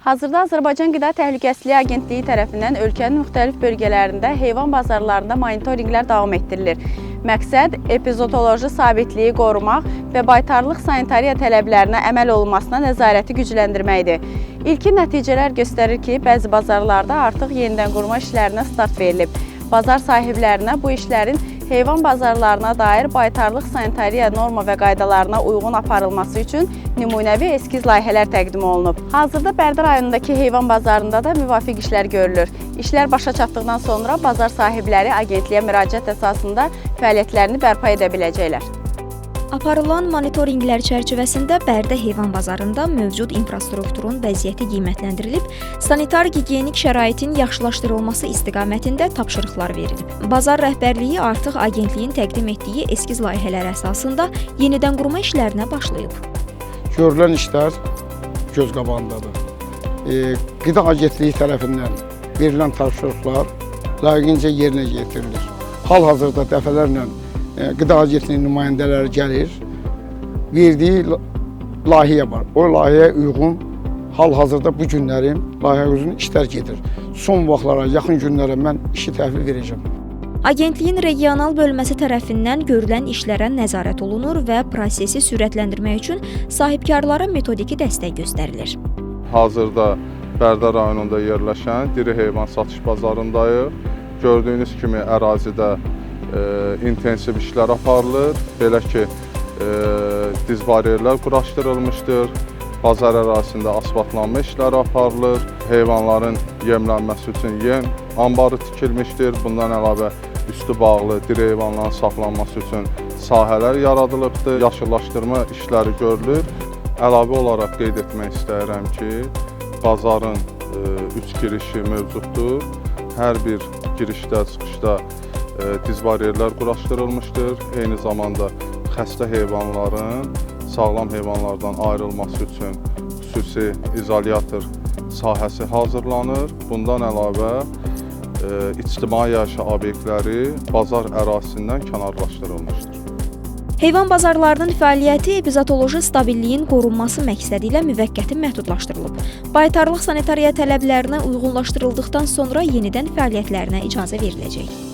Hazırda Azərbaycan Qida Təhlükəsizliyi Agentliyi tərəfindən ölkənin müxtəlif bölgələrində heyvan bazarlarında monitorinqlər davam etdirilir. Məqsəd epizootoloji sabitliyi qorumaq və baytarlıq sanitariya tələblərinə əməl olunmasına nəzarəti gücləndirməkdir. İlkin nəticələr göstərir ki, bəzi bazarlarda artıq yenidən qurma işlərinə start verilib. Bazar sahiblərinə bu işlərin heyvan bazarlarına dair baytarlıq sanitariya norma və qaydalarına uyğun aparılması üçün nümunəvi eskiz layihələr təqdim olunub. Hazırda Bərdə rayonundakı heyvan bazarında da müvafiq işlər görülür. İşlər başa çatdıqdan sonra bazar sahibləri agentliyə müraciət əsasında fəaliyyətlərini bərpa edə biləcəklər. Aparılan monitorinqlər çərçivəsində Bərdə heyvan bazarında mövcud infrastrukturun vəziyyəti qiymətləndirilib, sanitar-gigiyenik şəraitin yaxşılaşdırılması istiqamətində tapşırıqlar verilib. Bazar rəhbərliyi artıq agentliyin təqdim etdiyi eskiz layihələri əsasında yenidən qurma işlərinə başlayıb. Görülən işlər göz qabağındadır. Qida Agentliyi tərəfindən verilən tapşırıqlar layiqincə yerinə yetirilir. Hal-hazırda dəfələrlə Qida Agentliyinin nümayəndələri gəlir, verdiyi layihə var. O layihəyə uyğun hal-hazırda bu günlərin layihəyə uyğun işlər gedir. Son vaxtlara, yaxın günlərə mən işi təhvil verəcəm. Agentliyin regional bölməsi tərəfindən görülən işlərə nəzarət olunur və prosesi sürətləndirmək üçün sahibkarlara metodiki dəstək göstərilir. Hazırda Bərdə rayonunda yerləşən diri heyvan satış bazarındayıq. Gördüyünüz kimi ərazidə intensiv işlər aparılır. Belə ki, diz bariyerlər quraşdırılmışdır. Bazar ərazisində asfaltlanma işləri aparılır. Heyvanların yemlənməsi üçün yem anbarı tikilmişdir. Bundan əlavə üstü bağlı diri heyvanların saxlanması üçün sahələr yaradılıbdır. Yaşıllaşdırma işləri görülür. Əlavə olaraq qeyd etmək istəyirəm ki, bazarın 3 girişi mövcuddur. Hər bir girişdə, çıxışda diz bariyerlər quraşdırılmışdır. Eyni zamanda xəstə heyvanların sağlam heyvanlardan ayrılması üçün xüsusi izolyator sahəsi hazırlanır. Bundan əlavə ictimai yaşayış obyektləri bazar ərazisindən kənarlaşdırılmışdır. Heyvan bazarlarının fəaliyyəti epizootoloji stabilliyin qorunması məqsədi ilə müvəqqəti məhdudlaşdırılıb. Baytarlıq sanitariya tələblərinə uyğunlaşdırıldıqdan sonra yenidən fəaliyyətlərinə icazə veriləcək.